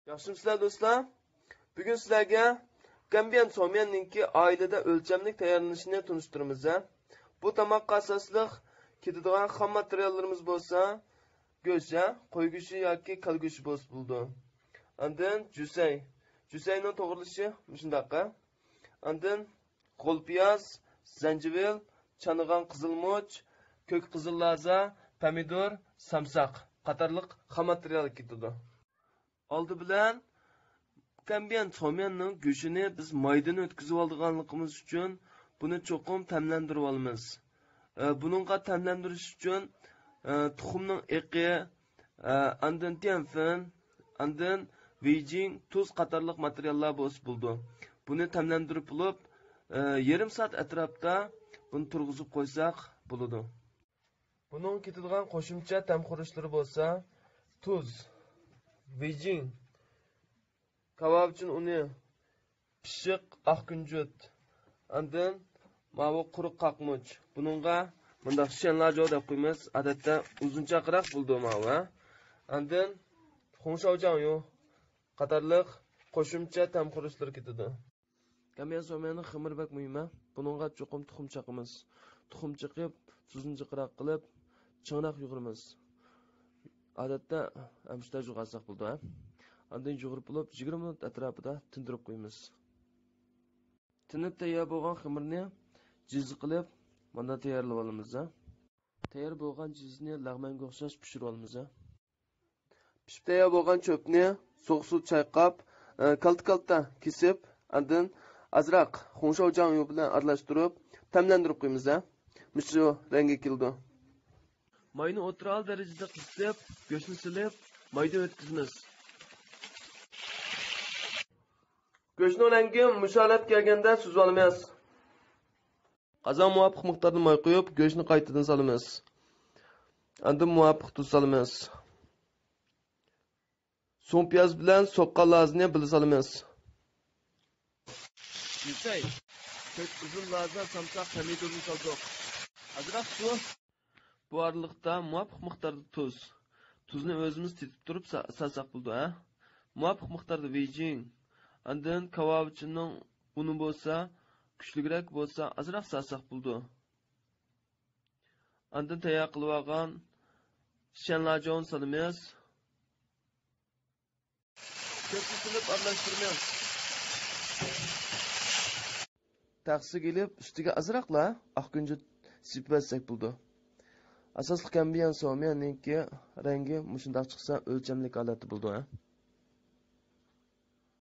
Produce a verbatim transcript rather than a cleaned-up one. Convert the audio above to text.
ياخشىمۇسىلەر دوستلار؟ بۈگۈن سىلەرگە گەنبيەن سوميەننىڭكى ئائىلىدە ئۆلچەملىك تەييارلىنىشىنى تونۇشتۇرىمىز. بۇ تاماققا ئاساسلىق كېتىدىغان خام ماتېرىياللىرىمىز بولسا، گۆش، قوي گۆشى ياكى كالا گۆشى بولسا بولىدۇ. ئاندىن جۈسەي. جۈسەينىڭ توغرىلىشى مۇشۇنداق. ئاندىن غول پىياز، زەنجىۋىل، چانىغان قىزىلمۇچ، كۆك قىزىل لازا، پەمىدۇر، سامساق قاتارلىق خام ماتېرىيال كېتىدۇ. ئالدى بىلەن گەنبيەن سوميەننىڭ گۆشىنى بىز مايدىن ئۆتكۈزۈۋالىدىغانلىقىمىز ئۈچۈن بۇنى چوقۇم تەملەندۈرۈۋالىمىز. ئە، بۇنىڭغا تەملەندۈرۈش ئۈچۈن، ئە، تۇخۇمنىڭ ئېقى، ئە، ئاندىن تيەنفېن، ئاندىن ۋېيجىڭ، تۇز قاتارلىق ماتېرىياللار بولسا بولىدۇ. بۇنى تەملەندۈرۈپ بولۇپ، ئە، يېرىم سائەت ئەتراپىدا بۇنى تۇرغۇزۇپ قويساق بولىدۇ. بۇنىڭ كېتىدىغان قوشۇمچە تەم خۇرۇچلىرى بولسا تۇز، ۋېيجىڭ، كاۋاۋىچىن ئۇنى، پىششىق، ئاق كۈنجۈت، ئاندىن ماۋۇ قۇرۇق قاقمۇچ. بۇنىڭغا مۇنداق شيەنلاجياۋ دەپ قويىمىز. ئادەتتە ئۇزۇنچاقراق بولىدۇ ماۋۇ، ھە. ئاندىن خۇڭشاۋجاڭيۇ قاتارلىق قوشۇمچە تەم خۇرۇچلىرى كېتىدۇ. گەنبيەن سوميەننىڭ خېمىرى بەك مۇھىم، ھە. بۇنىڭغا چوقۇم تۇخۇم چاقىمىز. تۇخۇم چېقىپ، تۇزنى جىقراق قىلىپ، چىڭراق يۇغۇرىمىز. ئادەتتە ئەمشىتە جۇغارساق بولىدۇ، ھە. ئاندىن يۇغۇرۇپ بولۇپ، يىگىرمە مىنۇت ئەتراپىدا تىندۇرۇپ قويىمىز. تىنىپ تەييار بولغان خېمىرنى جىززە قىلىپ، مانا تەييارلىۋالىمىز، ھە. تەييار بولغان جىززىنى لەغمەنگە ئوخشاش پىشۇرۇۋالىمىز، ھە. پىشىپ تەييار بولغان چۆپنى سوغۇق سۇدا چايقاپ، ئە، كالتا-كالتا كېسىپ، ئاندىن ئازراق خۇڭشاۋجاڭيۇ بىلەن ئارىلاشتۇرۇپ، تەملەندۈرۈپ قويىمىز، ھە. مۇشۇ رەڭگە كېلىدۇ. ماينى ئوتتۇرا دەرىجىدە قىزىتىپ، گۆشنى سېلىپ، مايدىن ئۆتكۈزىمىز. گۆشنىڭ رەڭگى مۇشۇ ھالەتكە كەلگەندە سۈزۈۋالىمىز. قازانغا مۇۋاپىق مىقداردا ماي قۇيۇپ، گۆشنى قايتىدىن سالىمىز. ئاندىن مۇۋاپىق تۇز سالىمىز. سوڭ پىياز بىلەن سوققان لازىنى بىللە سالىمىز. يۈسەي، كۆك قىزىل لازا، سامساق، پەمىدۇرنى سالدۇق. ئازراق سۇ. بۇ ئارىلىقتا مۇۋاپىق مىقداردا تۇز. تۇزنى ئۆزىمىز تېتىپ تۇرۇپ سا-، سالساق بولىدۇ، ھە؟ مۇۋاپىق مىقداردا ۋېيجىڭ. ئاندىن كاۋاۋىچىننىڭ ئۇنى بولسا، كۈچلۈكرەك بولسا، ئازراق سالساق بولىدۇ. ئاندىن تەييار قىلىۋالغان شيەنلاجياۋنى سالىمىز. كۆپنى سېلىپ ئارىلاشتۇرىمىز. تەخسىگە ئېلىپ، ئۈستىگە ئازراقلا ئاق كۈنجۈت سېپىۋەتسەك بولىدۇ. ئاساسلىق گەنبىيەن سوميەننىڭكى رەڭگى مۇشۇنداق چىقسا، ئۆلچەملىك ھالەتتە بولىدۇ، ھە.